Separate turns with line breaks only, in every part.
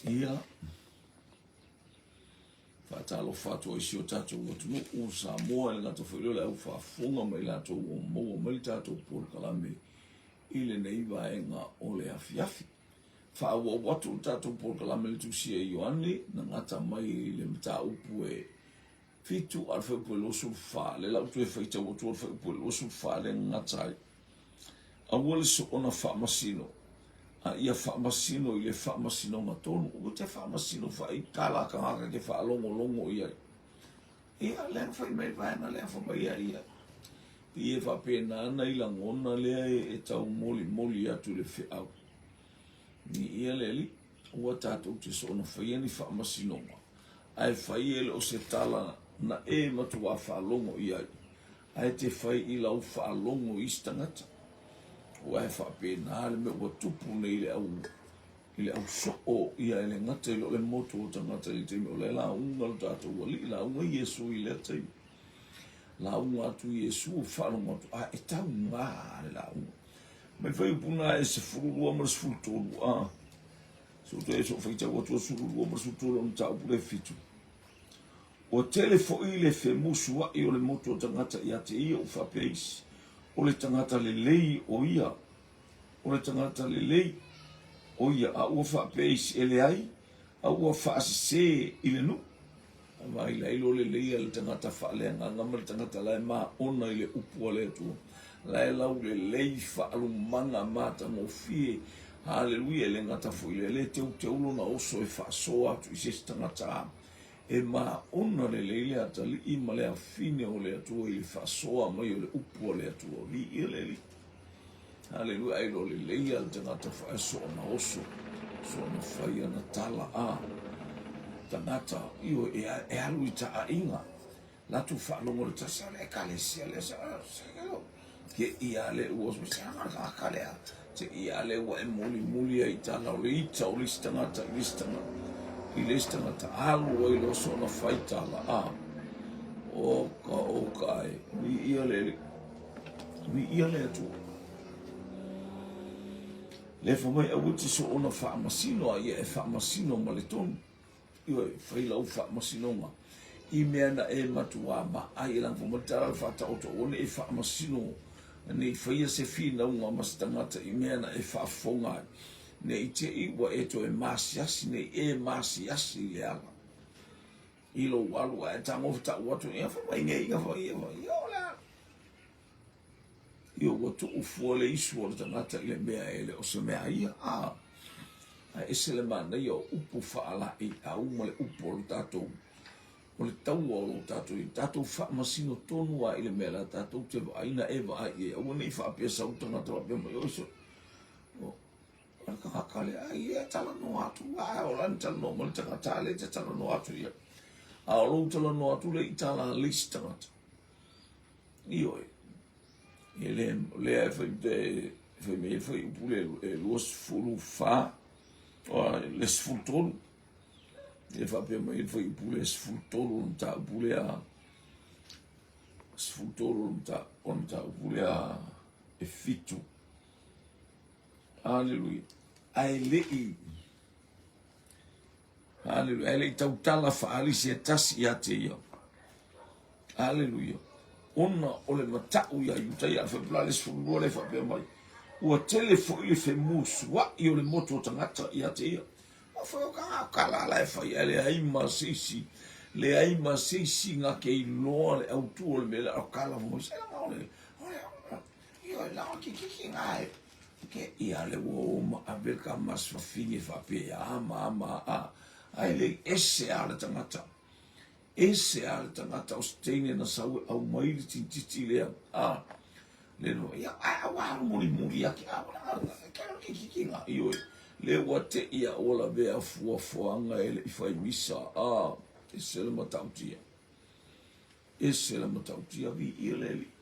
Ia, faatalofa atu ai si o tatou atunuu o Samoa, e le gata foi lea o le au faafofoga ma i latou ua maua mai le tatou polokalame i lenei vaega o le afiafi. Faaauau atu le tatou polokalame i le tusi a Ioane na gata mai i le mataupu e 7 a le fuaiupu e 24, lea la ua toe faitau atu le fuaiupu e 24 lea na gata ai. Aua le soona faamasino, a ia faamasino i le faamasinoga tonu. Aua te faamasino faaitala tagata ke faalogologo i ai. Ia, lea na fai mai le vaega lea, fai mai ia ia. Pei e faapena nai lagona lea e taumolimoli atu i le feau. Viia le Alii, aua tatou te soona faia ni faamasinoga, ae fai e le o se tala na e matuā faalogo i ai, ae te fai i lau faalogo i isi tagata. Aua e faapena le mea ua tupu nei i le au i le au soo ia e le gata i lo le motu o tagata i le taimi o la e lauga lo tatou Alii, lauga Iesu i lea taimi. Lauga atu Iesu, faalogo atu, a e tauga le lauga. Mai fuaiupu na e 12 ma le 13, a. Se i ou toe faitau atu le 12 ma le 13 o le mataupu lea e 7. Ua tele foi le femusua'i o le motu o tagata ia te ia ua faapea isi, O le tagata lelei o ia, o le tagata lelei o ia, a ua faapea isi, E leai, a ua faasese i le nuu. Vailailo lelei a le tagata faaleagaga ma le tagata la e maona i le upu a le Atua, la e laulelei faalumaga matagofie. Haleluia! E le gata foi i lea, le teuteu lona oso e faasoa atu i se isi tagata. E maona lelei le atalii ma le afine o le Atua i le faasoa mai o le upu a le Atua. Viia le Alii. Haleluia, ai loa lelei a le tagata fae soona oso, soona fai ana tala a tagata, ioe, e, e alu i taaiga, latou faalogo le tasi, o le ekalesia lea, se, ke ia le ua, se aga lea, se ia le ua e mulimuli ai i tala o le ita o le isi tagata i le isi tagata, i le isi tagata, alu ai loa soona fai tala a, o ka, o ka e, viia le Alii. Viia le Atua. Le fai mai aua te soona faamasino a ia e faamasino ma le tonu. Ioe, fai lau faamasinoga i mea na e matuā maai e langa mai tala le faataoto aua ne i faamasino ne i faia se finauga ma se tagata i mea na e faafofoga ai ne i te i ua e toe maasiasi ne i e maasiasi i le ala i lou alu ae tago tau atu ia fai mai nei ia fai ia fai ia o le a ia ua tuu fua le isu o le tagata i le mea e le o se mea ia a ae ese le manaia o upu faalaei au ma le upu o le tatou o le taua o lo tatou i tatou faamasino tonu a i le mea la tatou te vaai na e vaai i ai aua ne i faapea sau tagata faapea mai oi so O le tagata lea, ai ia talanoa atu, a o la ni talanoa ma le tagata, a le te talanoa atu ia. A o lou talanoa atu le i tala a le isi tagata. Ioe, e le, lea e fai, e fai mai e fai upu le e 24, o le 13, e faapea mai e fai upu le 13 o le mataupu lea, 13 o le mataupu lea e 7. Aleluia. Ae le i Aleluia. Ae le i tautala faaali se tasi ia te ia. Aleluia. Ona o le matau ia Iutaia, a faipula le 12 le faapea mai, ua tele foi le femusuai o le motu o tagata ia te ia. Ua fai o ka kala la e fai, ae leai ma se isi, leai ma se isi na ke iloa le autu o le mea lea, o kala mo se langa o le, o le, Ioe, na o ke kiki ngā e. Ke ia le ua o ma ave ka mas fafine faapea a ma ma a. Ai le ese a le tagata. Ese a le tagata o se teine na sau e au mai le tintiti lea. A, le no, ia, a, a, ua alu muli muli a ke a, ua na, ke o ke kiki ngā. Ioe, le ua te ia o la vea fuafuaga e le i fai misa. A, ese le matautia. Ese le matautia viia le Alii.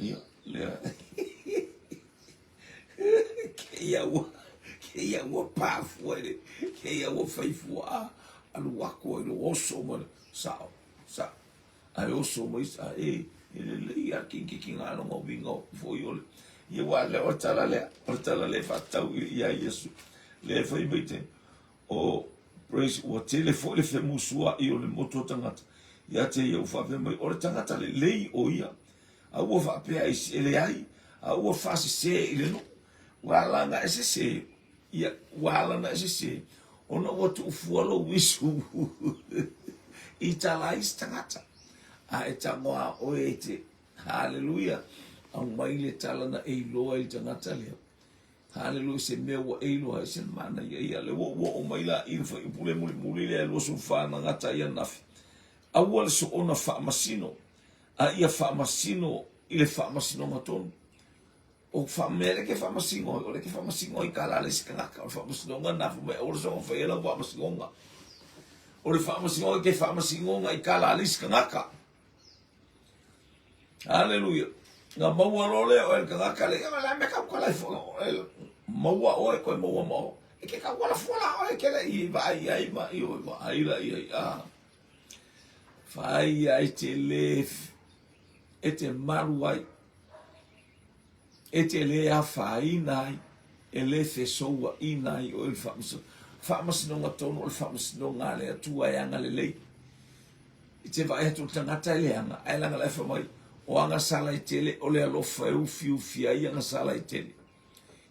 Ia, lea. Keia ua, keia ua pafua i le, keia ua fai fua a, alu aku ai lo oso ma le, sao, sao. Ae oso mai sa, e, e lelei a kingi ki ngā longa winga o foi o le, ia ua lea o le tala lea, o le tala lea whaatau i ia Iesu. Lea fai mai te, O praise, ua tele foi le femusua'i o le motu o tagata ia te ia ua faapea mai, o le tagata lelei o ia, a ua faapea i e leai, a ua faasese i le nuu. Ua ala ona e sese, ia, ua ala ona e sese, ona ua tuufua lou isu i tala ai isi tagata. A e tago a oe e te, haleluia, aumai le tala na e iloa i le tagata lea. Haleluia, se mea ua e iloa ai se manaia ia. Le ua ua oo mai la i le fuaiupu le mulimuli lea 24 na gata ai ananafi. Aua le soona faamasino, a ia faamasino i le faamasinoga tonu. O faamea le ke faamasino ai, o le ke faamasino ai ka la le isi tagata. O le faamasinoga na fai mai aua le soona faia lau faamasinoga. O le faamasinoga ke faamasinoga i ka la le isi tagata. Aleluia. Na maua loa lea o le tagata le, ia la me kau kala ifo maua oe koe maua ma o. E ke kau ala fua la oe ke le i vaai ai ma i o vaai la i ai a. Fai ai te le e te malu ai. E te le afaina ai, e le fesouaina ai oe i le faamasinoga. Faamasinoga tonu o le faamasinoga a le Atua e agalelei. I te vaai atu le tagata e leaga, ae leaga la e fai mai, o agasala e tele, o le alofa e ufiufi ai agasala e tele.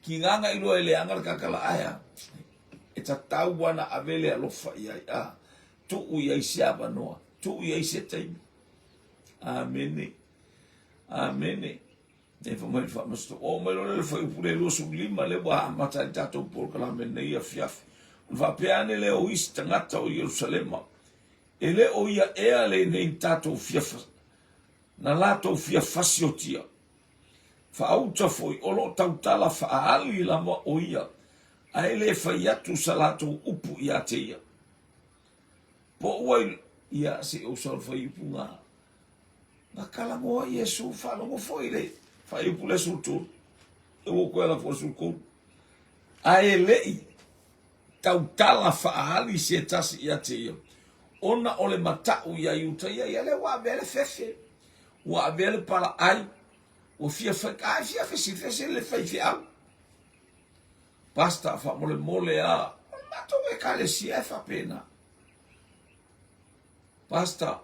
Ki gagaʻi loa e leaga le kakala ae a? E tatau ana ave le alofa i ai, a tuu i ai se avanoa, tuu i ai se taimi. Amene. Amene. E fai mai le faamasinoga, oo mai loa le fuaiupu le 25 lea ua amata ai le tatou polokalame lenei afiafi. Ona faapea ane lea o isi tagata o Ierusalema, e le o ia ea lenei na tatou fia na latou fia fasiotia. Faauta foi o lo o tautala faaali lava o ia, ae le fai atu sa latou upu ia te ia. Po ua ia se i ou sau le fuaiupu na Na talanoa Iesu faalogo foi le faaiupu le 13. E ua koe ala foi le 13. Ae le i tautala faaali se tasi ia te ia, ona o le mataʻu iā Iuta ia, ia lea ua avea le fefe, ua avea le palaai, ua fia fai, a e fia fesili le faifeau. Pastor, faamolemole a, o le matou ekalesia e faapena. Pastor,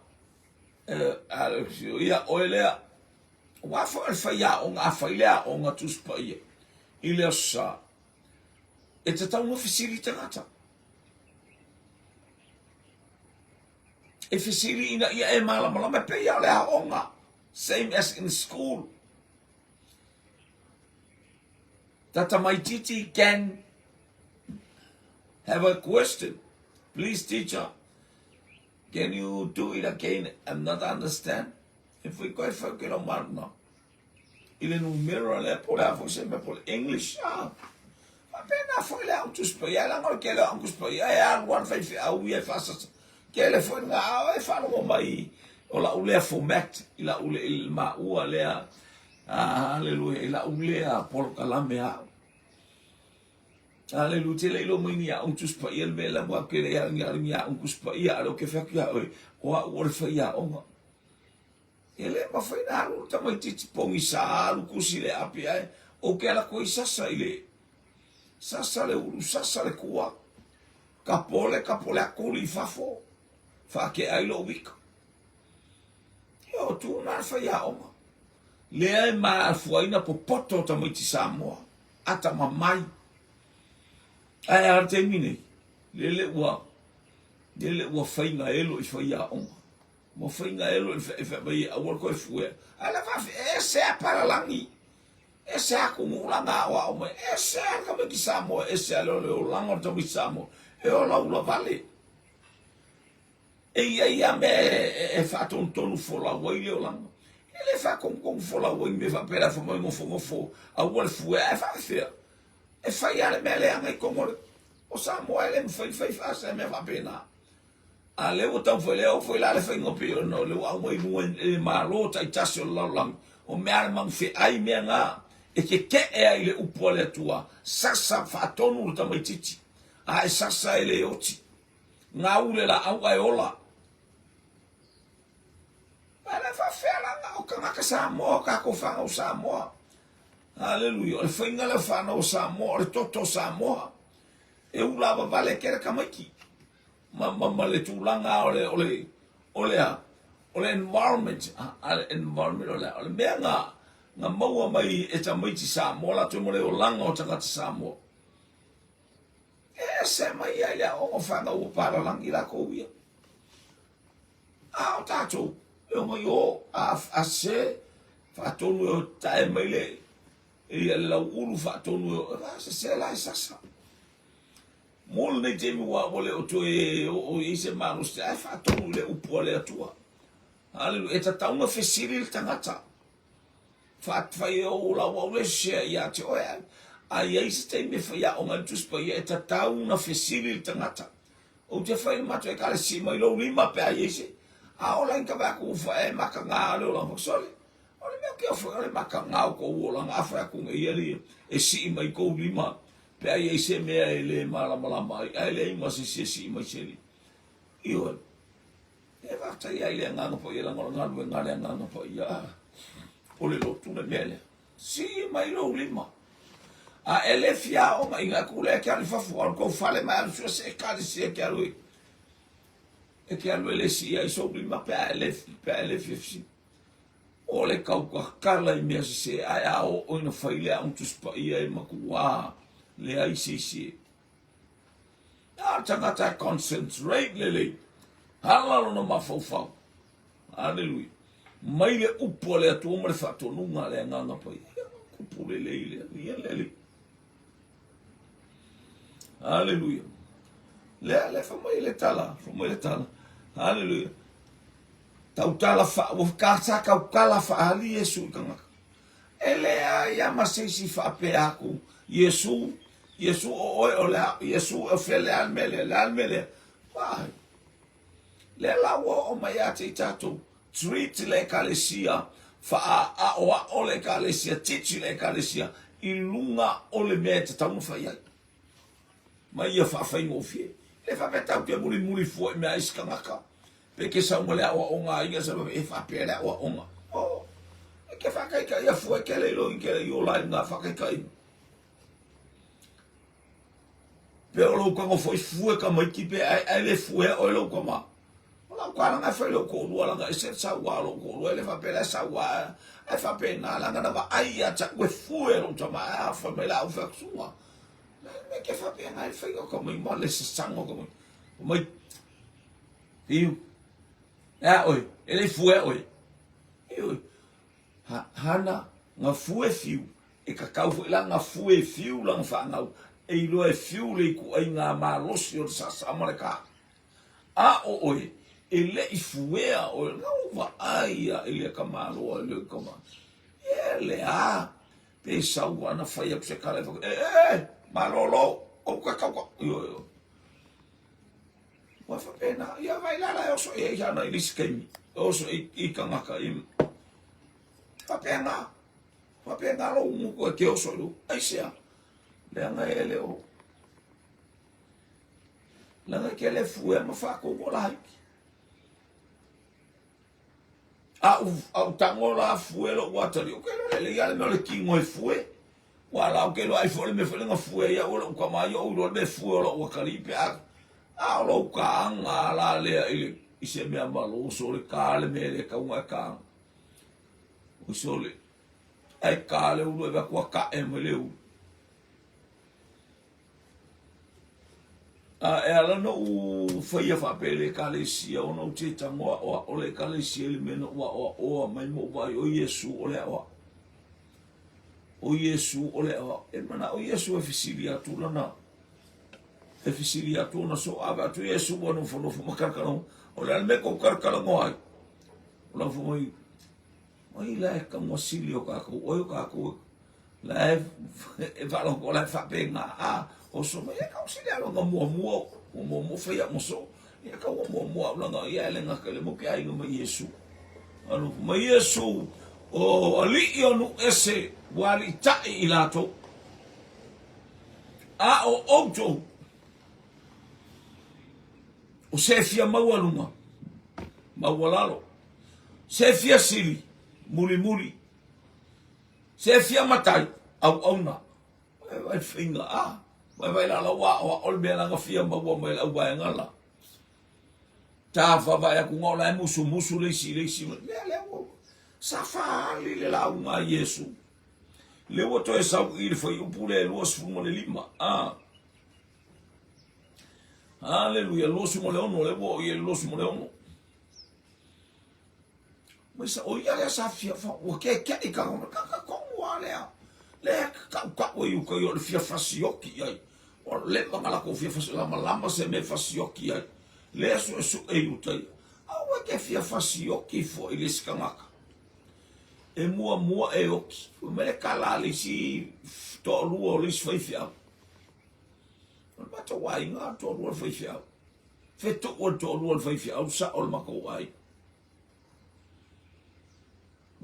ia oe lea, aua foi o le faiaoga, a fai le aoga Tusi Paia i le Aso Sa, e tatau ona fesili tagata. E fesili ina ia e malamalama, e pei lava o le aoga, same as in school. The tamaititi can have a question. Please teacher, Can you do it again? I'm not understand. E fai koe fai ke lau maruna. I le numera lea po le a foi se mea po le English. Ah. Faapena foi le au Tusi Paia, leaga o le tele o au Tusi Paia e alu lava le faifeau ia e faasasa. Tele foi na ao e faalogo mai o lau lea format i lau le i maua lea. Ah, haleluia, i lau lea polokalame au. Aleluia, te le iloa mai ni aoga Tusi Paia le mea la ua ke le ia ni ni aoga Tusi Paia, a o ke fai atu ia oe, o a'u o le faiaoga. E le mafai na alu le tamaitiiti pogisa alu kusi le api ae ou ke ala atu ai sasa i le sasa le ulu sasa le kua ka pole ka pole akuli i fafo faakea ai lou ika. Ia o tu na le faiaoga. Lea e mafua ai na popoto tamaiti Samoa. Atamamai. Ae a le taimi nei, lele ua, lele ua faiga elo i faiaoga. Ua faiga elo i le mai e aua le toe fuea. Ae la faafe, ese a palalagi, ese a atunuu la na aoao mai, ese a le tamaiti Samoa, ese a le o le olaga o le tamaiti Samoa, e ola ula vale. E i ai lava mea e faatonutonu folau ai le olaga. E le faatonutonu folau ai mea faapea la fai mai nofonofo aua le fuea ae faafefea. E fai lava le mea leaga i totonu o le o Samoa e le mafai ona fai faasa mea faapena. A lea ua taumafai lea oo foi la le faiga pei ona o lea ua aumai i luga i le Malo taitasi o le lalolagi o mea a le magufeai mea na e tetee ai i le upu a le Atua sasa faatonu le tamaititi a e sasa e le oti. Gau le laau ae ola. Ae le faafefea la na o tagata Samoa, o tatou fanau Samoa. Haleluia. O le faiga lea o fanau a Samoa, o le toto o Samoa. E ulavavale kele tamaiti ma ma ma le tulaga o le o le o le a o le environment a le environment o le o le mea na na maua mai e tamaiti Samoa latou ma le olaga o tagata Samoa. E ese mai ai le aoga o fanau o palalagi lakou ia. A o tatou, e omai o a, a se faatonu e tae mai le ia le lauulu faatonu e a sese la e sasa. Mo lenei taimi ua ua le o toe oo i ai se malosi ae faatonu i le upu a le Atua. Haleluia. E tatau ona fesili le tagata. Faafai e ou lau au le share ia te oe ai. A i ai se taimi e faiaoga ai le Tusi Paia, e tatau ona fesili le tagata. Ou te fai i le matou ekalesia mai lou lima pe a i ai se. A ola ina ka vaai atu ua e makaga le olaga. Sole, o le mea ou te ofo ai o le makaga o kou olaga. A fai atu nei alii e sii mai kou lima pe a i ai se mea e le malamalama ai, ae leai ma se isi e sii mai se lima. Ioe. E faafetai ai le Agaga Paia leaga o le galuega a le Agaga Paia o le lotu le mea lea. Sii mai lou lima. A e le fia aoga ina atu lea e te alu i fafo, alu tou fale ma e alu sue se ekalesia e te alu i. E te alu e le sii ai sou lima pe a e le, pe a e le fia fesili. O le tautatala i mea sese ae a oo ina fai le aoga Tusi Paia e matuā leai se isi e. A o le tagata e concentrate lelei, hala lona mafaufau. Aleluia. Mai le upu a le Atua ma le faatonuga a le Agaga Paia. Ia, kupu lelei lea. Ia le Alii. Aleluia. Lea, lea fai mai le tala, fai mai le tala. Aleluia. Tautala fa, ua ka sa tautala faali Iesu i tagata. E leai a ma se isi faapea atu, Iesu, Iesu o oe o le a, Iesu o fea le a le mea lea, le a le mea lea. Why? Lea la ua oo mai ia te i tatou, treat le ekalesia, faaaoao le ekalesia, teach le ekalesia i luga o le mea e tatau ona fai ai. Ma ia faafaigofie. Le faapea tatou te mulimuli fua i mea a isi tagata. Pe ke sau ma le aoaoga a ia sa e faapea le aoaoga. Oh, e ke whakaika ia fua ke le ilo i ke le i ola i ngā whakaika i. Pe o lou tago foi fue tamaiti pe ae ae le fuea oe lou tama. O lau kalanga e fai lou toalua leaga ese le saua o lou toalua e le faapea la e saua ae faapena leaga na vaai ia te au e fue lou tama ae a fai mai la au fai atu suga. Le mea ke faapena e le faiga o tamaiti ma le sasaga o tamaiti. Mai Fiu. E a oe, e le fuea oe. Ioe. Ha, hana, nga fue fiu, e kakau foi la nga fue fiu lana fanau, e iloa e fiu le ituaiga malosi o le sasa ma le ka. A o oe, e le i fuea oe, na ou vaai ia i le tamaloa i le tama. E le a, pe sau ana fai atu se tala e e, e, e, malolo, ou kakau ka, ioe, ioe. Ua faapena, ia vai lala e oso i ai hana i le isi taimi, e oso i, i tagata i faapena, faapena lou gutu e te oso i lou, aisea, leaga e le o, leaga e ke le fuea ma faatonu o laiti. A u, a u tago la fue lou atalii, ou te iloa lelei lava le mea o le tino e fue. Ua la ou te iloa ai foi le mea foi lea na fue ai au e lou tama ia, ou iloa le mea e fue o lou atalii pe a, a o lou kāga la lea i le, i se mea maloso o le kā le mea e le tatau ona e kāga. Oi sole, ae kā le ulu e vae atu a kaʻe mai le ulu. A e ala na ou faia faapea i le ekalesia, ona ou te tago aʻoaʻo le ekalesia i le mea na ou aʻoaʻoa mai ma ou vaai, ʻo Iesū o le aʻoaʻo. ʻO Iesū o le aʻoaʻo. E manaʻo Iesū e fesili atu lana, e fesili atu ona so ave atu Iesū ua nofonofo ma kalakalagoa. O le a le mea kou kalakalanoa ai? O lau fai mai, Mai la e tago sili o kākou, ʻoe o kākou la e e faalogo la e faapena a oso mai e kau sili alo nga muamua o muamua fai a moso ia kau muamua au langa ia ele ngaka le mo ke aiga mai Iesu alo mai Iesu o aliʻi o nuʻu ese ua aliʻitaʻi i latou a o ʻoutou o se fia maualuga maualalo se fia sili mulimuli Se fia matai, auauna. E vai faiga a. Vaivai la la ua aoao le mea la na fia maua mai le au vaega la. Tafavae atu na o la e musumusu le isi i le isi. Lea lea ua sa faaali le lauga a Iesu. Lea ua toe sau i le fuaiupu lea e 25. Ah. Aleluia, 26, lea ua oo i ai le 26. Mai sa, o ia lea sa fia, ua keke'i ka ka tonu lava lea. Lea tautau ai uka ia o le fia fasioki i ai. Ua leva na latou fia fasioki, lamalama se mea e fasioki ai. Lea suesue i uta ia. Aua e te fia fasioki fua i le isi tagata. E muamua e oki. Fai mai le tala a le isi toalua o le isi faifeau. O le matou aiga, toalua o le faifeau. Fetuu o le toalua o le faifeau, sao o le matou aiga.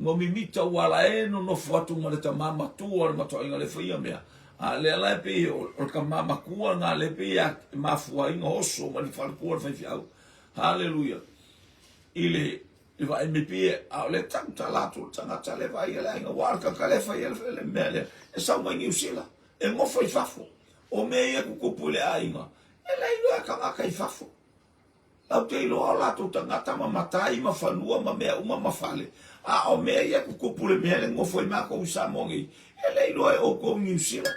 Ua mimita ua ala e nonofo atu ma le tama matua o le matoaiga le faia mea. A lea la e pei o le tama matua na le pei e mafua ai na oso ma le faletua le faifeau. Haleluia. I le i vaai me pei a o le tautala atu le tagata le vaai le aiga ua le tagata le faia le mea lea e sau mai Niu Sila e nofo i fafo. O mea ia tutupu i le aiga e le iloa e tagata i fafo. Latou te iloa o latou tagata ma matai ma fanua ma mea uma ma fale, a o mea ia tutupu le mea le nofo ai matou i Samoa nei, e le iloa e outou i Niu Sila.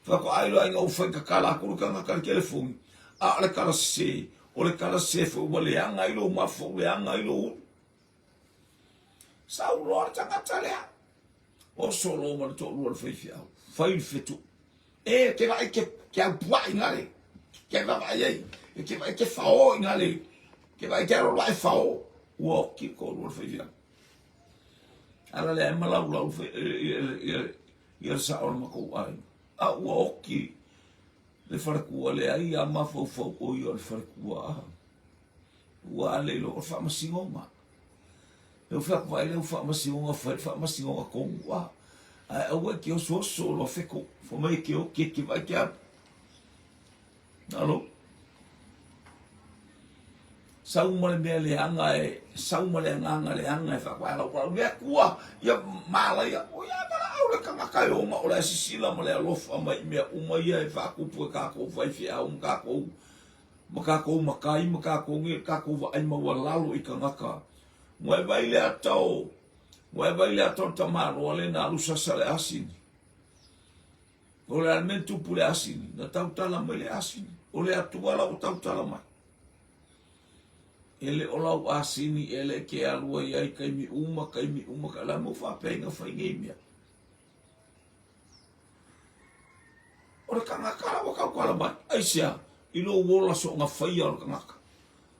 Faatoa iloa ina ua fai tatala atu le tagata i le telefoni, a o le tala sese, o le tala sese foi ua leaga ai lou mafaufau, leaga ai lou ulu. Sau loa le tagata lea, oso loa ma le toalua o le faifeau, fai le fetuʻu. E ke vaai ke ke aupuaʻi i gale, ke vaavaai ai, e ke vaai ke faō i gale, ke vaai ke alo e faō, ua oki le toalua o le faifeau. Ala lea e malaulau ia le sao o le matou aiga. A ua oki le faletua, leai a mafaufau o ia o le faletua. A. Ua ale iloa o le faamasinoga. E ofe atu vaai lea faamasinoga fai le faamasinoga tonu a. Ae aua e te osooso loa feto. Fai mai e te oki e te vaai te alu. Alo. Sau ma le mea leaga e, sau ma le agaga leaga e faatoa lau lau le Atua, ia malaia. O ia valaau le tagata e ona o la e sisila ma le alofa mai i mea uma ia e faatupu e tatou faifeau ma tatou ma tatou matai ma tatou nei, tatou vaai maualalo i tagata. Ua e vaai i le ata o, ua e vaai i le ata o le tamaloa lea na alu sasa le asini. O le a le mea na tupu i le asini? Na tautala mai le asini. O le Atua la ua tautala mai. E le o lau asini e le ke alu ai ai taimi uma, taimi uma, ka la mo faapea ina fai nei mea. O le tagata la ua tautala mai, aisea? I lou ola soonga faia o le tagata.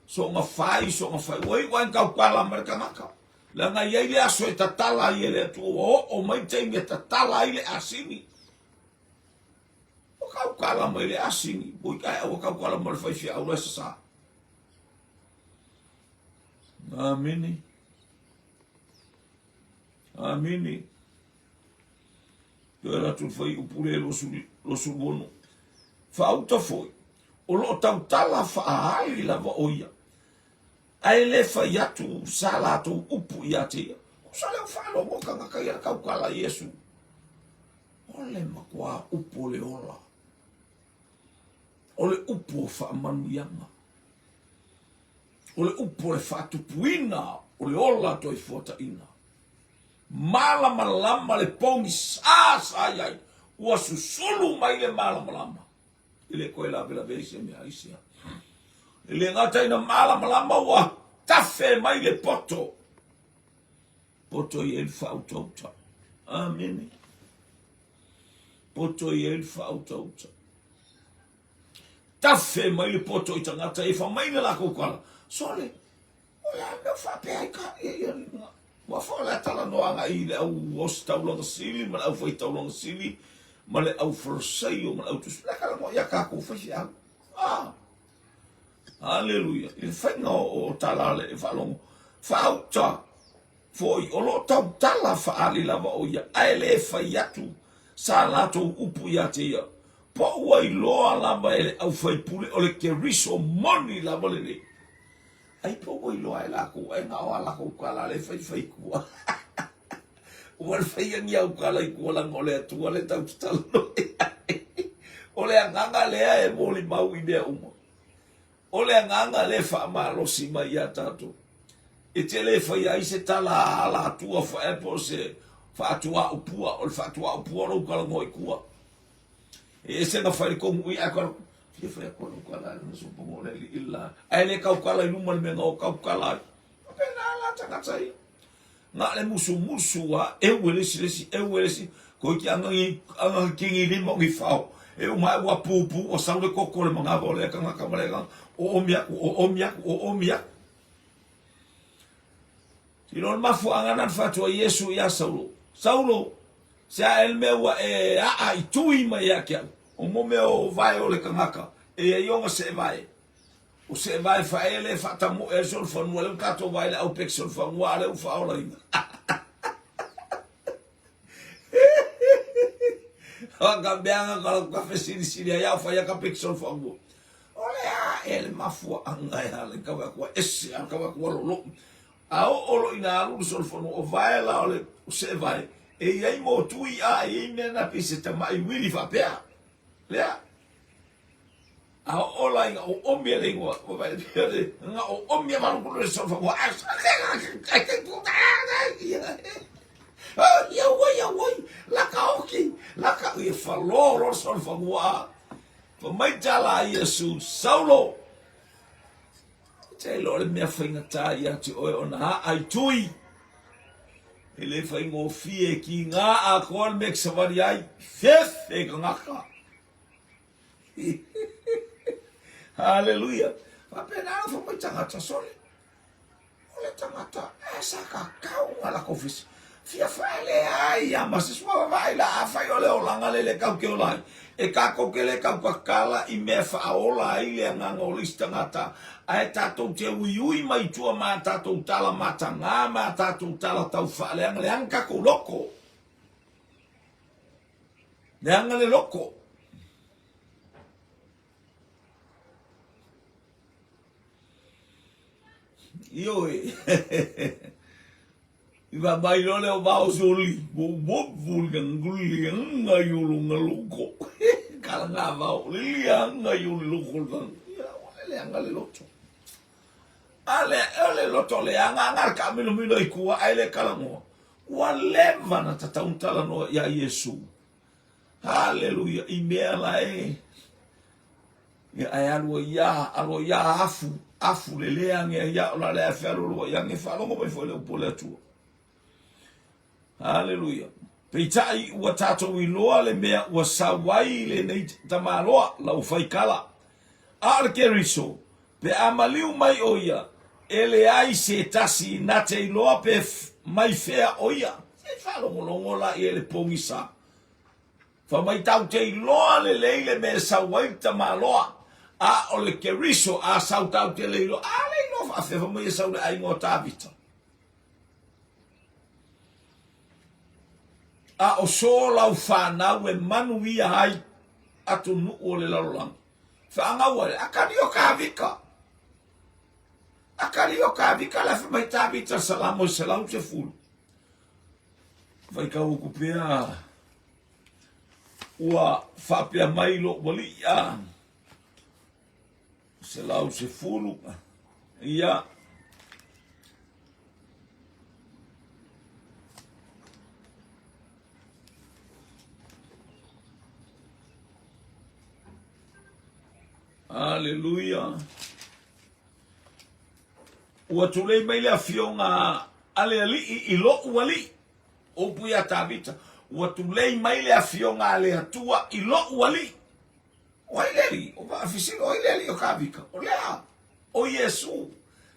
Soonga fai, soonga fai. Ua iu lava ina tautala mai le tagata. Leaga e i ai le aso e tatala ai e le Atua, ua oo mai le taimi e tatala ai le asini. Ua tautala mai le asini, ua itaea ua tautala mai le faifeau la e sasā. Amene. Amene. Toe alu atu le fuaiupu lea 26. Faauta foi, o lo o tautala faaali lava o ia, ae le fai atu sa latou upu ia te ia. Tusa lea ua faalogo tagata ia le tautala i Iesu. O le matua upu o le ola. O le upu o faamanuiaga. O le upu o le faatupuina o le ola toifuataina. Malamalama le pogisa sa i ai, ua susulu mai le malamalama. E le toe lavelave ai se mea, aisea? E le gata ina malamalama ua tafe mai le poto. Poto i ai le faautauta. Amene. Poto i ai le faautauta. Tafe mai le poto i tagata e fa mai le latou tala. Sole, O le a le mea ua faapea ai ka ia ia ua fua o le a talanoa agai i le au ositaulaga sili ma le au faitaulaga sili ma le au farisaio ma le au tusi. O le a talanoa ia tatou faifeau. Ah! Aleluia. I le faiga o tala a le faalogo. Faauta foi o lo o tautala faaali lava o ia, ae le fai atu sa latou upu ia te ia. Po ua iloa lava e le aufaipule o le Keriso moni lava lenei. Ai po ua iloa e lakou ae na o a lakou kala le faifai i tua. Ua le faia ni au kala i tua laga o le Atua le tau te talanoa i ai. O le agaga lea e molimau i mea uma. O le agaga lea e faamalosi mai ia tatou. E te le faia ai se tala alatua faea po o se faatuaupua, o le faatuaupua o lou talanoa i tua. E ese na fai le tonu i ae kala, fia fai atu lau tala e na sopono le li ila. Ae le tautala i luma le mea na o tautala ai. Faapena la tagata ia. Na le musumusu a eu e le isi le isi, eu e le isi, toeiti ana ni, ana ni kini lima o ni fao, e uma ae ua pupu, ua sau le toto o le manava o lea tagata ma lea tagata, oomi aku, oomi aku, oomi aku. Tilo le mafuaaga na fatu ai Iesu ia Saulo, Saulo, se a e le mea ua e aa i tui mai ia te au, o mo mea o vae o le tagata, e ia i ona seevae. O seevae faele e faatamoe ai solofanua, lea ua tatou vaai i le aupeke solofanua, a lea ua faaolaina. O ka mea nga ka ka fesilisili ai au fai ka peke solofanua. O le a e le mafuaaga e ala i kau aku ese a kau aku lolo. A o olo ina alu le solofanua o vae la o le o seevae e iai mo tui a e iai mea na pei se tamai uili faapea. Lea. A oo la ina oomi e le igoa, ua vaai atu na oomi e malu le solofanua. Ia oi, ia oi, laka oki, laka ia falo lo le solofanua. Fa mai tala a Iesu, Saulo, te iloa le mea faigata ia te oe ona aa i tui. E le faigofie ki ngā atoa le mea ki savali ai, fefe tagata. Haleluia. Faapena la fai mai tagata sole. O le tagata e sa kakau nga lakou fesi. Fia faele ai ia ma se sua vaai la afai o le olaga le le kau ke ola ai. E kakou ke le kau kakala i mea faaola ai le agaga o le isi tagata ae tatou te uiui mai tua ma a tatou tala mataga ma a tatou tala tau faaleagaleaga tatou loko. Leaga le loko. Ioe. I va mai loa le o vao soli, wo wo wo nguli anga i olo ngaloko. Kala ngā vao, lili anga i olo loko lang. Ia, o le leaga le loto. A le, o le loto leaga anga le kaamilomilo i kua ai le kalangoa. Ua leva na tatau ona talanoa iā Iesu. Haleluia! I mea la e ia ae alu ai ia, alu ai ia afu, afu le le age ai ia o la le afe alu alu ai age faalogo mai foi le upu a le Atua. Haleluia! Peitai ua tatou iloa le mea ua sau ai lenei tamaloa lau faikala. A o le Keriso, Pe a maliu mai ʻo ia, e leai se tasi na te iloa pe mai fea ʻo ia. Se i faalogologo la i ai le pogisa. Fai mai tau te iloa lelei le mea e sau ai le tamaloa, a o le Keriso a sau tau te le iloa. A le iloa faafefea fai mai e sau le aiga o Tavita. A o so lau fanau e manuia ai atunuu o le lalolagi. Faagau ai, akali o Tavita. Akali o Tavita la fai mai Tavita Salamo 110. Faitau aku pea ua faapea mai lou alii a 110 ia Aleluia. Ua tulei mai le afioga a le alii i lo'u alii. Upu ia Tavita. Ua tulei mai le afioga a le Atua i lo'u alii. O ai le alii? O Vaafisili, o ai le alii o Tavita? O lea, o Iesu.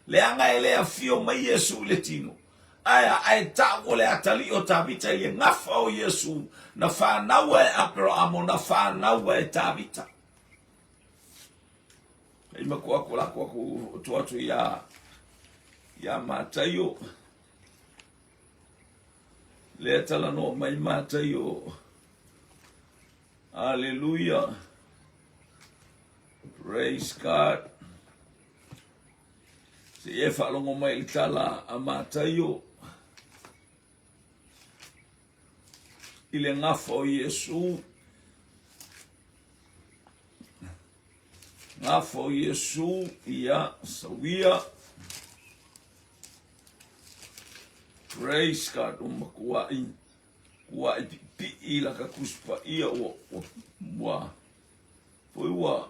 Leaga e le afio mai Iesu i le tino. Ae a, ae ta'u o le atalii o Tavita i le gafa o Iesu, na fānaua e Aperaamo, na fānaua e Tavita. Kai maku aku lako aku tu atu iā iā Mataio. Lea talanoa mai Mataio. Aleluia. Praise God. Se i e faalogo mai i le tala a Mataio i le gafa o Iesu. Gafa o Iesu, ia, sauia. Praise God, ua matuai, kuai piipii la ka Tusi Paia ua, ua, ua, foi ua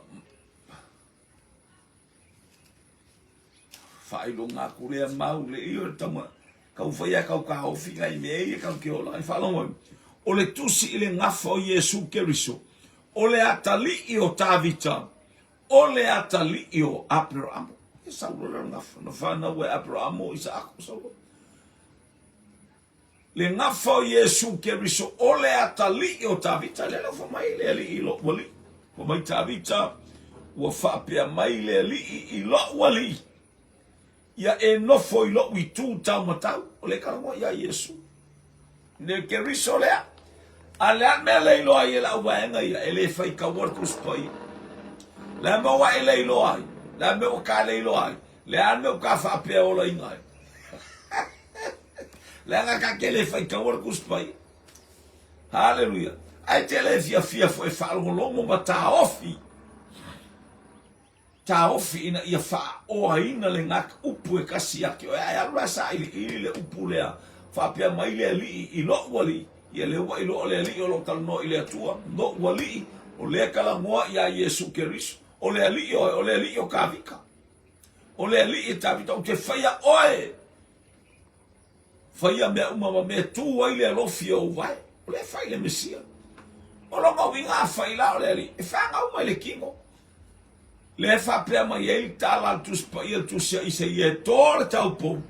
faailoga atu lea mau le ia o le tama kau fai a kau kaofi nai mea ia kau ke ola ai faalogo ai. O le tusi i le gafa o Iesu Keriso, o le atalii o Tavita, o le atalii o Aperamo. E sau loa lea o le gafa, na fanau e Aperamo, Isaako, sau loa. Le gafa o Iesu Keriso, o le atalii o Tavita, lea la ua fai mai le Alii i lo'u Alii. Fai mai Tavita, ua faapea mai le Alii i lo'u Alii, Ia e nofo i lo'u itu taumatau. O le talanoa ia Iesu. Le Keriso lea. A le a le mea le iloa ai e lau vaega ia, e le faitaua le Tusi Paia. Le a mea ua e le iloa ai? Le a mea ua ta le iloa ai? Le a le mea ua ta faapea olaina ai? Leaga ta te le faitaua le Tusi Paia. Haleluia. Ae te le fiafia foi e faalogologo ma taofi. Taofi ina ia faaoaina le gak upu e kasi ia te oe. Ae alu la sailiili le upu lea, faapea mai le Alii i lo'u Alii, ia lea ua iloa o le Alii o lo o talanoa i le Atua, lo'u Alii, o lea talanoa ia Iesu Keriso, o le Alii oe, o le Alii o Tavita. O le Alii e Tavita, ou te faia oe Faia mea uma ma mea tu ai le alofi o ou vae. O lea e fai le Mesia. O lona uiga a fai la o le Alii, e fanau mai le kino. Lea e faapea mai ai le tala a le Tusi Paia, le Tusi a Isaia, e to le taupou,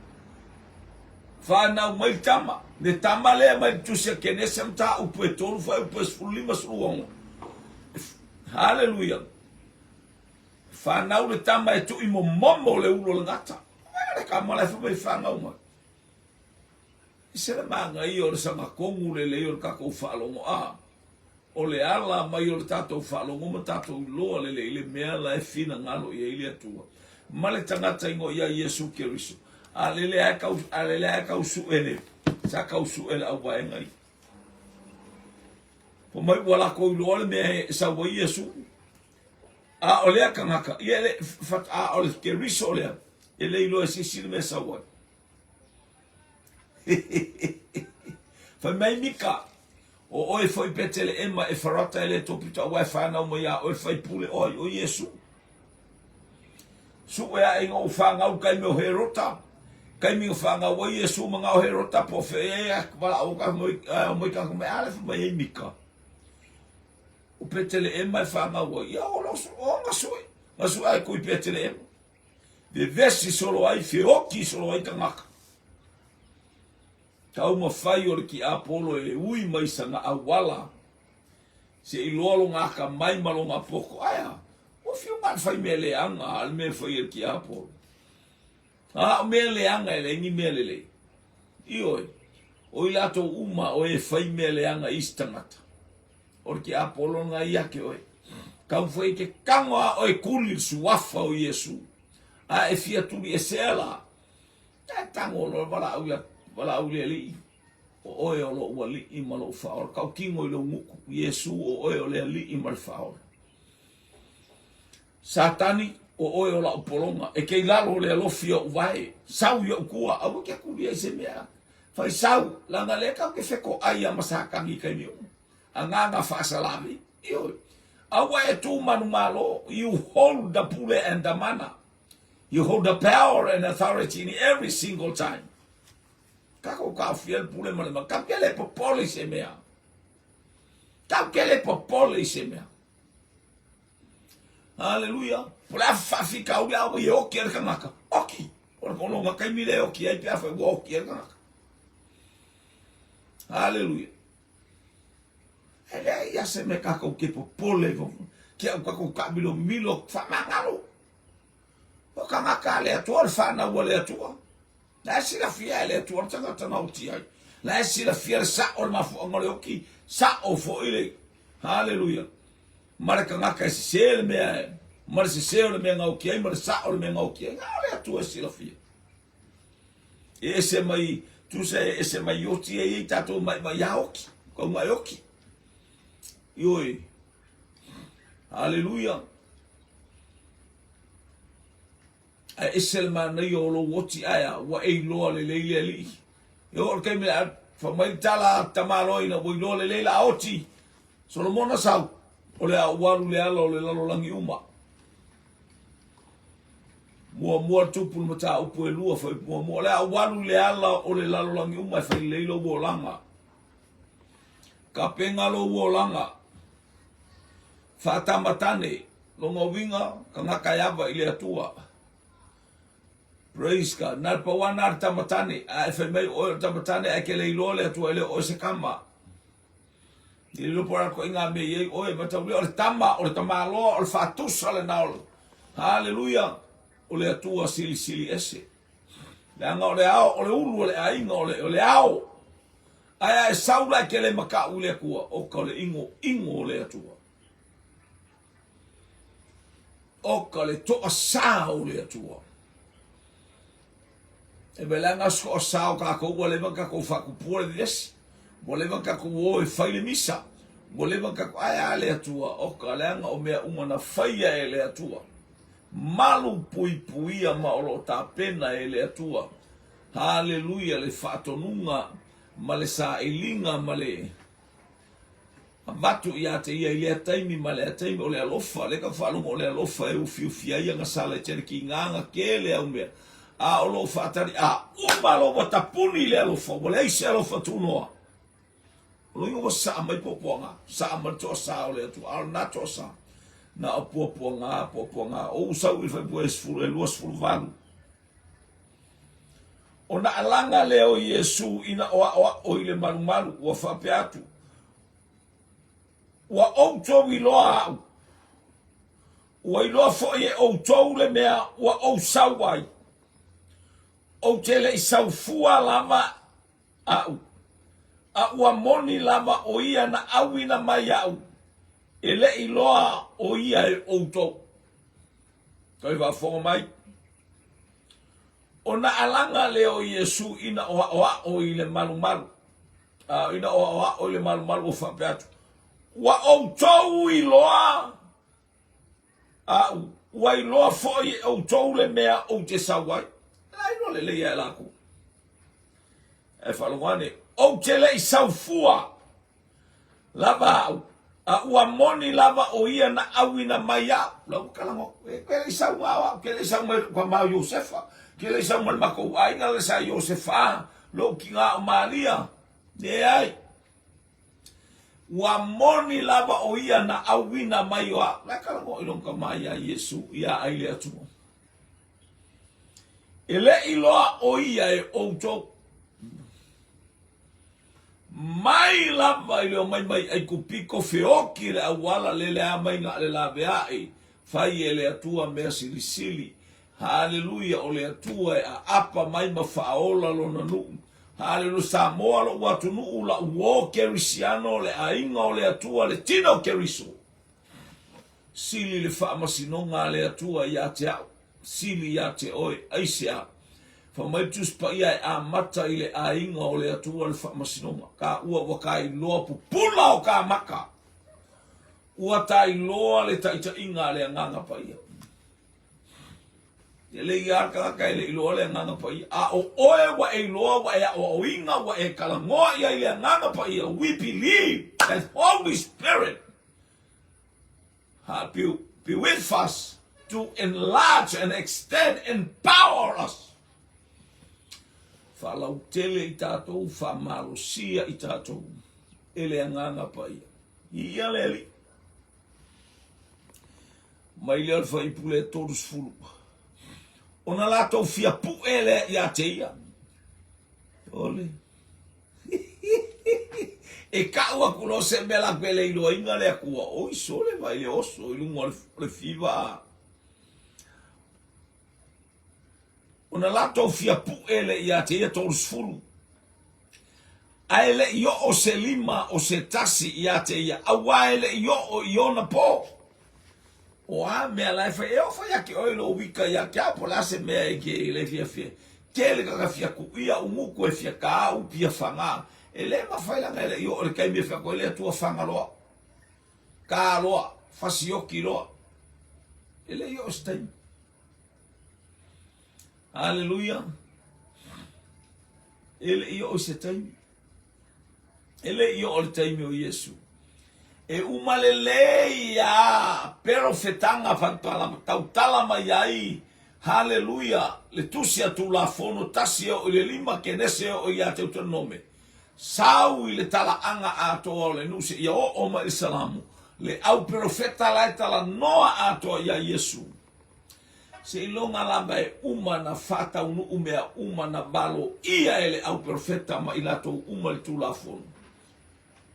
fanau mai le tama. Le tama lea mai le Tusi a Kenese mataupu e 3 fuaiupu e 15 16. Haleluia. Fanau le tama e tui momomo le ulu o le gata. Ai le tama la e fai mai fanau mai. I se le manaia o le sagatonu lelei o le tatou faalogo a o le ala mai o le tatou faalogo ma tatou iloa lelei le mea la e finagalo i ai le Atua ma le tagata igoa ia Iesu Keriso. A lele a e tau, a lele a e tau suʻe le, sa tau suʻe le auvaega ia. Fai mai ua latou iloa le mea e sau ai Iesu. A o lea tagata, ia e le, a o le Keriso lea, e le iloa e se isi le mea e sau ai. Fai mai Mika, o oe foi Peteleema Efarata e le topito aua e fanau mai iā oe le faipule o ai o Iesu. Sue aʻe ina ua fanau le taimi o Herota, taimi na fanau ai Iesu manao Herota po o fea e valaau atu ai omai tagata mai a lea fai mai ai Mika. O Peteleema e fanau ai, ia o lo o na sue, na sue ai kui Peteleema. Vevesi solo ai, feoki solo ai tagata. Taumafai o le tiapolo e ui mai sana auala se i loa lona akamai ma lona poto. Ae a? Ua fiu na o le fai mea leaga a le mea e fai e le tiapolo. A o mea leaga e leai ni mea lelei. Ioe, o i latou uma o e fai mea leaga i isi tagata. O le tiapolo lena ia te oe. Taumafai e te tago a oe tuli le suafa o Iesu. A e fia tuli esea la, e tago loa valaau ia, valaau i le Alii. O oe o lo'u Alii ma lo'u Faaola. Tautino i lou gutu, Iesu o oe o le Alii ma le Faaola. Satani, o oe o la'u pologa, e te i lalo o le alofi o o'u vae, sau i o'u tua, aua e te tulia i se mea. Fai sau, leaga lea tatou te fetoai ia ma Satani i taimi uma. Agaga faasalavi, ioe. Aua e tu manumalo, you hold the pule and the mana. You hold the power and authority in every single time. Tatou taofia le pule ma le mana. Tatou te le popole i se mea. Tatou te le popole i se mea. Haleluia. Po o le a faafitauli a ua e oki ai le tagata. Oki. O le lona taimi lea e oki ai pe afai ua oki ai le tagata. Haleluia. E leai ia se mea tatou te popole ke au tatou taamilomilo faamagalo. O tagata a le Atua, o le fanau a le Atua. La e silafia e le Atua le tagata na oti ai. La e silafia le sa'o o le mafuaaga o le oti, sa'o foi le Haleluia. Ma le tagata e sese le mea e, ma le sese o le mea na oti ai, ma le sa'o o le mea na oti ai. Na o le Atua e silafia. E ese mai, tusa e ese mai oti e i tatou maimai a oti, kauga e oti. Ioe. Haleluia. Ae ese le manaia o lou oti ae a ua e iloa lelei le Alii. E oo i le taimi a fai mai le tala a tamaloa ina ua iloa lelei la oti, Solomona sau, o le a ou alu i le ala o le lalolagi uma. Muamua le tupu le mataupu e lua fai muamua, o le a ou alu i le ala o le lalolagi uma e fai lelei lou olaga. Kapena lou olaga. Faatamatane, lona uiga, tagata e ava i le Atua. Praise God. Na le pau lava na le tamatane, a e fai mai oe o le tamatane ae ke le iloa le Atua e le o oe se kama. E le iloa po o le a ituaiga mea e i ai oe, mataulia o le tama, o le tamaloa, o le faatusa lena o le Haleluia, o le Atua silisili ese. Leaga o le ao, o le ulu o le aiga, o le, o le ao. Ae a e sau la e te le mataʻu i le Atua, oka o le ʻinoʻino o le Atua. Oka le toʻasā o le Atua. E mea leaga se toʻasā o tatou ua leva ona tatou faatupua le vevesi, ua leva ona tatou o e fai le misa, ua leva ona tatou, ae a le Atua, oka leaga o mea uma na faia e le Atua, malu puipuia ma o lo o tapena e le Atua. Haleluia le faatonuga ma le sailiga ma le avatu ia te ia i lea taimi ma lea taimi o le alofa, lea ka faalogo o le alofa e ufiufi ai ana sala i tele kigaga kele au mea, a o lou faatali a uma loa ua tapuni i le alofa, ua leai se alofa tunoa. O lona uiga ua saa mai puapuaga, saa mai le toasa o le Atua, a o lena toasa, na o puapuaga, puapuaga. O ou sau i le faipua e sefulu, e 28. Ona alaga lea o Iesu ina o aʻoaʻo i le malumalu, ua faapea atu, Ua outou iloa aʻu, ua iloa foi e outou le mea ua ou sau ai. Ou te le i sau fua lava aʻu, a ua moni lava ʻo ia na ʻauina mai iaʻu, e le i iloa ʻo ia e ʻoutou. Toe faafofoga mai. Ona alaga lea o Iesu ina o aʻoaʻo i le malumalu, a ina o aʻoaʻo i le malumalu ua faapea atu, Ua ʻoutou iloa aʻu, ua iloa foi e ʻoutou le mea ou te sau ai. La iloa lelei ia e lakou. E faalogo ane, ou te le i sau fua lava aʻu, a ua moni lava ʻo ia na ʻauina mai iaʻu. La ua kalago, e ke le i sau au aʻu, ke le i sau mai loʻu kama o Iosefa, ke le i sau mai le makou ʻaiga le sa Iosefa, loʻu kiga o Malia. Leai. Ua moni lava ʻo ia na ʻauina mai o aʻu. La kalago i lona kama iā Iesu, iā ai le Atua. E le i loa ʻo ia e ʻoutou. Mai lava i le omai mai ʻAikupiko feoki le ʻauala lele a mai na le laveaʻi, fai e le Atua mea silisili. Haleluia, o le Atua e ʻaʻapa mai ma faaola lona nuʻu. Haleluia, Samoa loʻu atunuu, laʻu uō Kerisiano, le ʻaiga o le Atua, le tino o Keriso. Sili le faamasinoga a le Atua iā te aʻu, sili iā te oe, aisea? Fai mai le Tusi Paia e amata i le aiga o le Atua le faamasinoga. Ka ua ua ka iloa pupula o ka maka. Ua ta iloa le taitaiga a le Agaga Paia. E lei ia le tagata e le iloa le Agaga Paia. A o oe ua e iloa, ua e aʻoaʻoina, ua e talanoa i ai i le Agaga Paia. We believe that Holy Spirit Ha, be, be with us to enlarge and extend, empower us. Faalautele i tatou, faamalosia i tatou e le Agaga Paia. Ia le Alii. Mai lea o le fuaipule e 30. Ona latou fia puʻe lea ia te ia. Ole. E kaʻu aku loa se mea lakou e le iloaina le Akua, oi sole mai le oso i luga o le fiva. Ona latou fia puʻe le ia te ia 30. Ae le i oo se lima o se tasi ia te ia, auā e le i oo i ona po. O a mea la e fai, e oo fai ake oe i lou wika ia te ao, po o le a se mea e ke le fiafia. Tele kaka fia kuʻia uguku e fia ka u pia fagā. E le mafai laga e le i oo i le taimi e fai atu ai le Atua faga loa, ka loa, fasioki loa. E le i oo se taimi. Haleluia. E le i oo se taimi. E le i oo le taimi o Iesu. E uma lelei a perofetaga fai tautala mai ai, haleluia, le tusi a Tulafono tasi e oo i le lima, Kenese e oo ia Teuteronome. Sau i le talaaga atoa o le nuu seia oo mai i le Salamo, le au perofeta la e talanoa atoa ia Iesu. Seiloga lava e uma na faataunuu mea uma na valoia e le au perofeta ma i latou uma le Tulafono.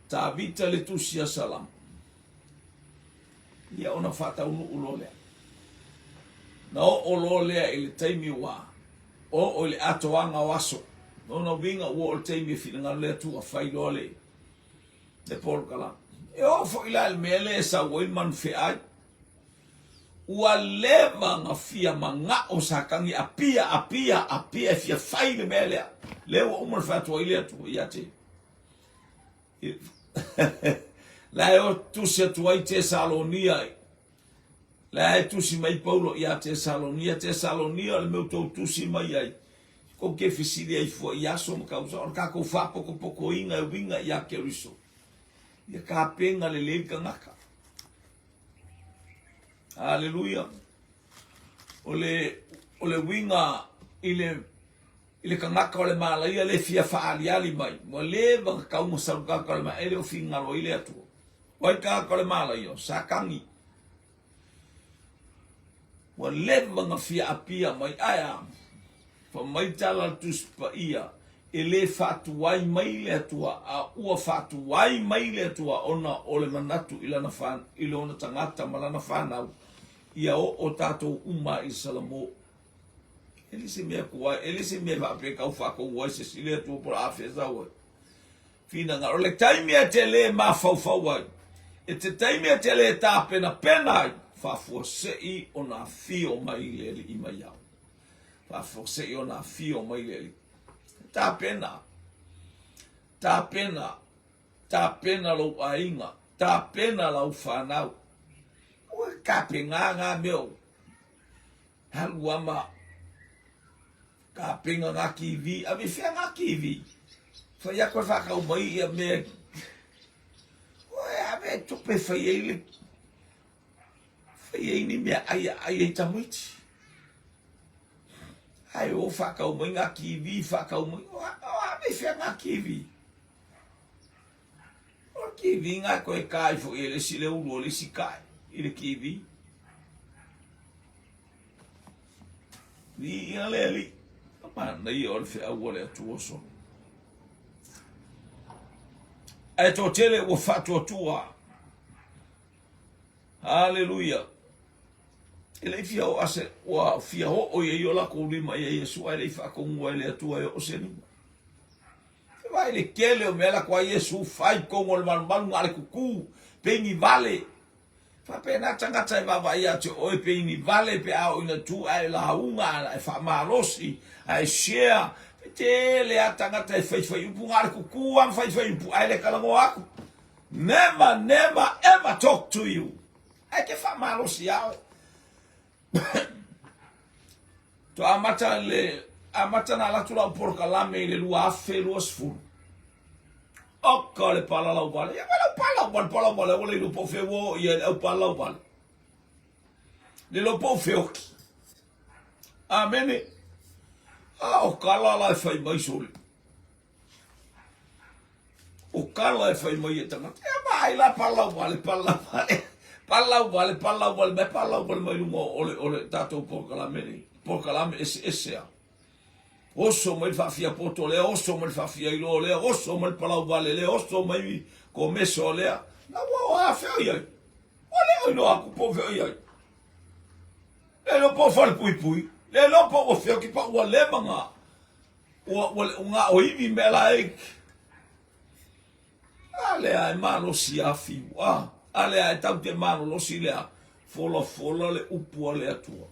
Tavita le tusi a Salamo. Ia ona faataunuu loa lea. Na oo loa lea i le taimi ua oo i le atoaga o aso. Lona uiga ua oo i le taimi e finagalo le Atua fai loa le le polokalame. E oo foi la i le mea lea e sau ai le manufeai. Ua leva na fia manao Satani apia, apia, apia e fia fai le mea lea. Lea ua uma ona fai atu ai le Atua ia te La e o tusi atu ai Tesalonia La e tusi mai Paulo ia Tesalonia, Tesalonia o le mea ua tou tusi mai ai. Kou te fesili ai fua i aso ma tausaga, o le tatou faapotopotoina e uiga ia Keriso. Ia tapena lelei le tagata. Aleluia. O le, o le uiga i le, i le tagata o le malaia le fia faaaliali mai, ua leva ona tatau ona sau le tagata o le malaia, e le o finagalo ai le Atua. O ai le tagata o le malaia? O Satani. Ua leva ona fia apia mai, ae a? Fai mai tala a le Tusi Paia, e le faatuai mai le Atua, a ua faatuai mai le Atua ona o le manatu i lana i lona tagata ma lana fanau, ia oo tatou uma i le Salamo. E le se mea tuai, e le se mea faapea tau faatonu ai se isi le Atua po o le a fea sau ai. Finagalo, o le taimi e te le mafaufau ai, e te taimi e te le tapenapena ai, faafuasei ona afio mai le Alii mai au. Faafuasei ona afio mai le Alii. Tapena, tapena, tapena lou aiga, tapena lau fanau. Ua tapena ngā mea o alu ama tapena ngā TV, ave fea ngā TV? Whai a koe whakau mai ia mea, Oe, ave tupe whai ai le Whai ai ni mea ai a ai ai tamaiti. Ai o whakau mai ngā kiwi, whakau mai, o, o ave whea ngā kiwi. O kiwi ngā koe kai fo i le si le ulu o le si kai, i le kiwi. Ni ia le ali, manaia o le wheau o le atua so. Ae toatele ua faatuatua Haleluia! E le i fia oo ase, ua fia oo ia i o lakou lima ia Iesu, ae le i faatonua e le Atua e oo se lima. E vaai le tele o mea la kua Iesu fai tonu o le malumalu na o le kuku, peini vale. Faapena tagata e vaavaai ia te oe peini vale pe a oo ina tu ae lauga ae faamalosi ae share. E tele a tagata e faifai upu na o le kuku a ma faifai upu ae le talanoa atu. Never, never, ever talk to you. Ae ke faamalosi ia oe. To amata le amata na alu atu lau polokalame i le 2020. Oka le palalau vale. Ia wala palau vale, palau vale, wala ilo po fe wo ia le au palau vale. Le lo po fe oki. Amene. A o kala la e fai mai sole. O kala e fai mai e tagata, e vaai la palau vale, palau vale, palau vale, palau vale mai, palau vale mai luga o le, o le tatou polokalame nei, polokalame eseese a. Oso mai le faafia poto lea, oso mai le faafia iloa lea, oso mai le palau vale lea, oso mai komeso lea. Na ua o a fea o i ai? Ua le o iloa atu po o fea o i ai. Le iloa po o falepuipui, le iloa po ua feoki pa ua leva na Ua, ua, ua ngā o iwi mea la e. A lea e malosi a fiu, a, a lea e tau te malolosi lea, folafola le upu a le Atua.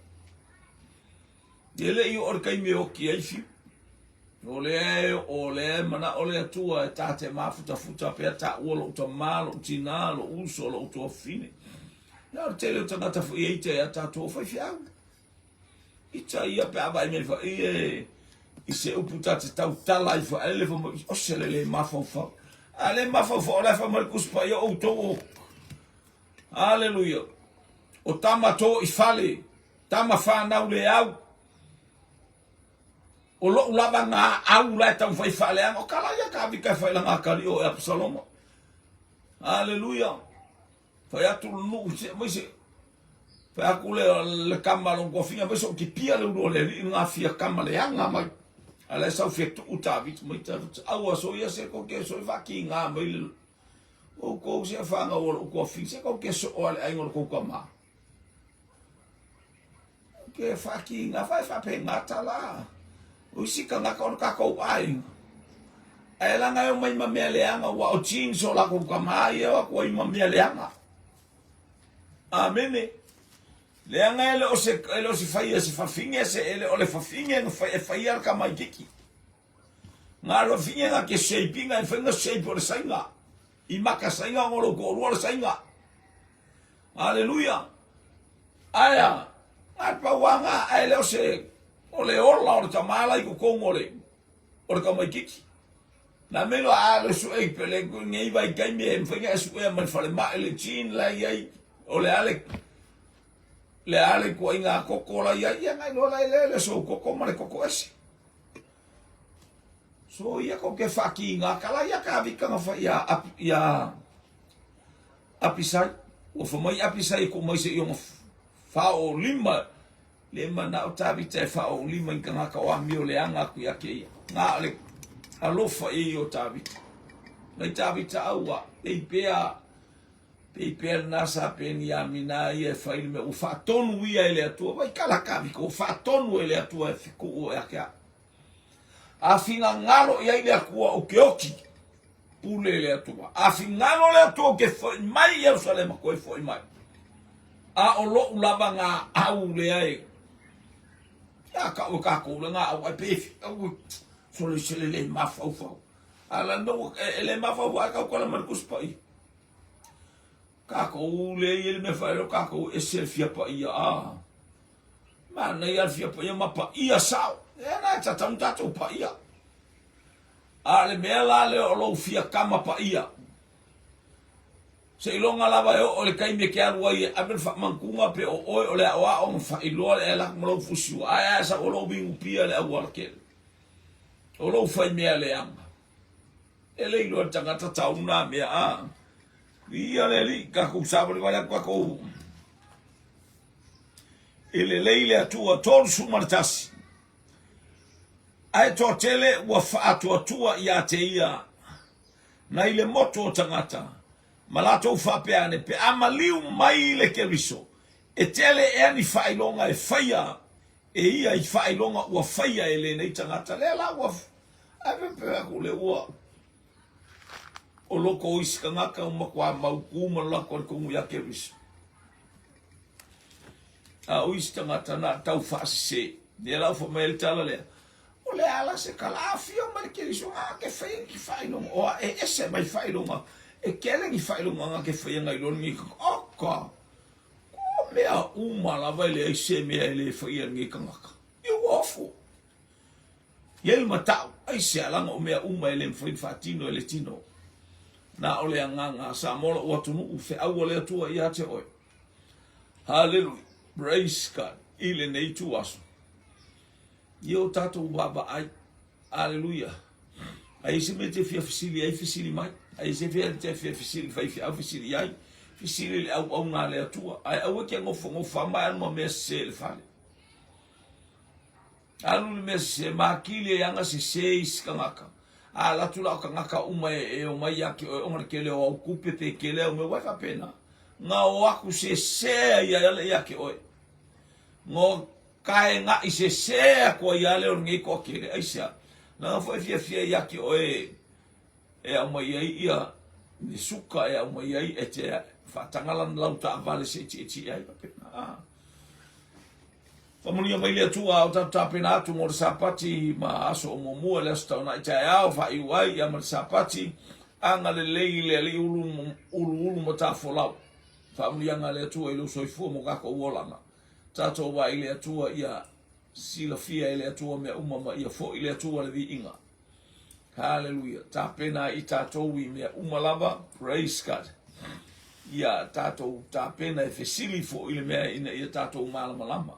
E le i oo le taimi e oki ai fiu. O lea e o lea e manao le Atua e tā te mafutafuta pea tāua lou tamā, lou tinā, lou uso, lou tuafafine. Ia o le tele o tagata foi e ita ia tātou o faifeau. Ita ia pe a vaai mai foi e i se upu ta te tautala ai foi ale fai mai o se le le mafaufau. A le mafaufau o la e fai mai le Tusi Paia o outou o Aleluia. O tama to i fale, tama fanau le au. O lou lava nga au la e taumafai faaleaga. O kala ia ka vika e fai la nga kali o e Apisaloma. Aleluia. Fai atu le nuu se mai se fai atu le le kama lo kofinga mai so ki pia le ulu le li nga fia kama le anga mai. Ale sau fia tu David mai ta aua so ia se ko ke so va ki nga mai le o ko se fa nga o ko fi se ko ke so o ale ai ngol ko kama. Ke whaki nga whai whape nga tala. O isi kangaka o kakou aiga. Ae langa e o mai ma mea leaga ua o jeans o lakou kama ai e o aku ai ma mea leaga. Amene. Leaga e le o se e le o se faia se fafine se e le o le fafine na fai e faia le tamaititi. Nga le fafine nga ke shape nga e fai nga shape o le saina. I maka saina o lou toalua le saina. Aleluia. Aea, nga pau anga ae le o se o le ola o le tama la i totonu o le o le tamaititi. Na me loa a le suʻe i pele nei vaitaimi e mafai ona e suʻea mai le falemai le gene la e i ai o le a le le a le ituaiga koko la i ai ia na iloa la e le le sou koko ma le koko ese. So ia ko ke whakiinga kala ia ka vikanga wha ia ia Apisai ua fa mai Apisai e ko mai se ionga fa o lima le mana o Tavita e fa o lima i kangaka o amio le anga aku ia ke ia nga le alofa i o Tavita mai Tavita aua pei pea pei pea na sa Peniamina ia e fai le mea ua faatonu ia e le Atua vai kala ka vika ua faatonu e le Atua e fiku e ake a a fingangalo i ai le Atua o ke oki pule le Atua a fingalo le Atua o ke foi mai i Ierusalema koe foi mai a o lo'u lava ngā au lea e ia ka o kākou le ngā au ai pe au sole se le le mafaufau a la no e le mafaufau ai kau kala mai le Tusi Paia Kākou le ia le mea whaero kākou e se fia paia a. Manaia le fia paia ma paia sao. E na e tatau tātou paia. A le mea la le o lou fia kama paia. Seiloga lava e oo i le taimi e te alu ai e ave le faamantuga pe o oe o le aoao ma faailoa le ae ma lou fusiua. Ae ae sau o lou inupia le auala tele. O lou faimea leaga. E le iloa le tagata tau nā mea a. Ia le Alii, tatou savalivali atu tatou i lelei le Atua 31. Ae toatele ua faatuatua ia te ia nai le motu o tagata, ma latou faapea ane, pe a maliu mai le Keriso, e tele ea ni faailoga e faia e ia i faailoga ua faia e lenei tagata. Lea la ua ae faapea atu le ua o loko o isi tagata ua matua mautu ma lo latou talitonu ia Keriso. A o isi tagata na tau faasese. Lea la ua fai mai ai le tala lea, o le a la se kala afio mai le Keriso nga ke faia ni faailoga o a e ese mai faailoga e kele ni faailoga nga ke faia ngai loa lenei oka ko mea uma lava e leai se mea e le faia e lenei tagata i ua ofu i ai matau aisea laga o mea uma e le mafai ona faatino e le tino na o le agaga a Samoa lou atunuu feaua le Atua ia te oe Hallelujah praise God i lenei ituaso ia o tatou vaavaai Aleluia a i se mea te fia fesili ai fesili mai a i se mea te fia fesili faifeau fesili ai fesili le auauna a le Atua ae aua e te nofonofo mai alu ma mea sese i le fale Alu le mea sese, makili e aga sese isi tagata. A alu atu la o tagata uma e omai ia te oe ona le tele o au tupe pe tele au mea, ua e faapena. Na o atu sese ai ia ale ia te oe. Na o taena'i sese atu ai ia ale o lenei toatele. Aisea? Leaga foi e fiafia ia te oe e aumai ai ia le suka e aumai ai e te faataga lana lau taavale se i tietie ai faapena. A. Faamanuia mai le Atua a o tatou tapena atu mo le Sapati ma aso o muamua i le Aso Taunai taeao, faaiu ai ia ma le Sapati, agalelei le Alii ulu, uluulu ma tafolau. Faamanuiaga a le Atua i lou soifua mo kakou olaga. Tatou vaai i le Atua ia. Silafia e le Atua mea uma ma ia foi le Atua le viiga. Haleluia. Tapena ai i tatou i mea uma lava. Praise God. Ia tatou tapena e fesili foi i le mea ina ia tatou malamalama.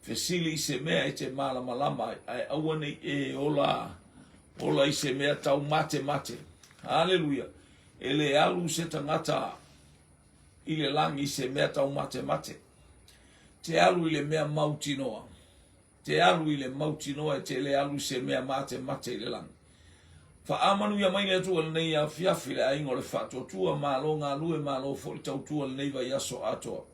Fesili i se mea e te malamalama ai, ae aua ne i e ola, ola i se mea tau matemate. Haleluia. E le alu se tagata i le lagi i se mea tau matemate. Te alu i le mea mautinoa. Te alu i le mautinoa e te le alu i se mea matemate i le lagi. Faamanuia mai le Atua i lenei afiafi le aiga o le Faatuatua, malo galue, malo foi le tautua i lenei vaiaso atoa.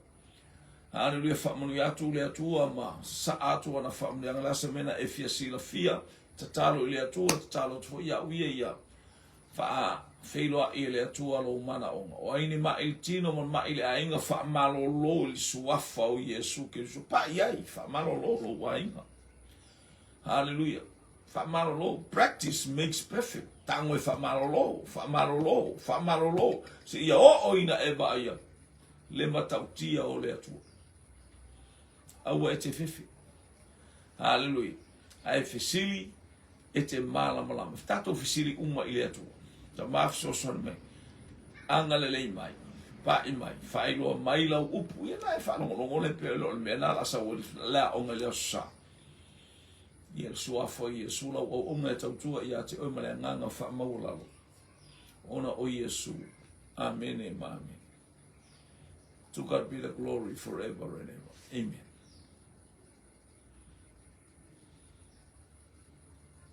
Haleluia, faamanuia atu le Atua ma sasaa atu ana faamanuiaga. O le a se mea na e fia silafia, tatalo i le Atua, tatalo atu foi ia au ia ia faafeiloai e le Atua lou manaoga. O ai ni ma'i i le tino ma ma'i i le aiga, faamalolo i le suafa o Iesu Keriso. Pai ai, faamalolo lou aiga. Haleluia. Faamalolo. Practice makes perfect. Tago e faamalolo, faamalolo, faamalolo, seia oo ina e vaaia le matautia o le Atua. Aua e te fefe. Haleluia. Ae fesili e te malamalama. Tatou fesili uma i le Atua. Tama fesoasoani mai. Agalelei mai. Pa'i mai. Faailoa mai lau upu. Ia na e faalogologo le pea o le mea na la sau le aoga i le aso sa. Ia le suafa o Iesu lau auauna e tautua ia te oe ma le agaga faamaualalo. Ona o Iesu. Amene ma amene. To God be the glory forever and ever. Amen.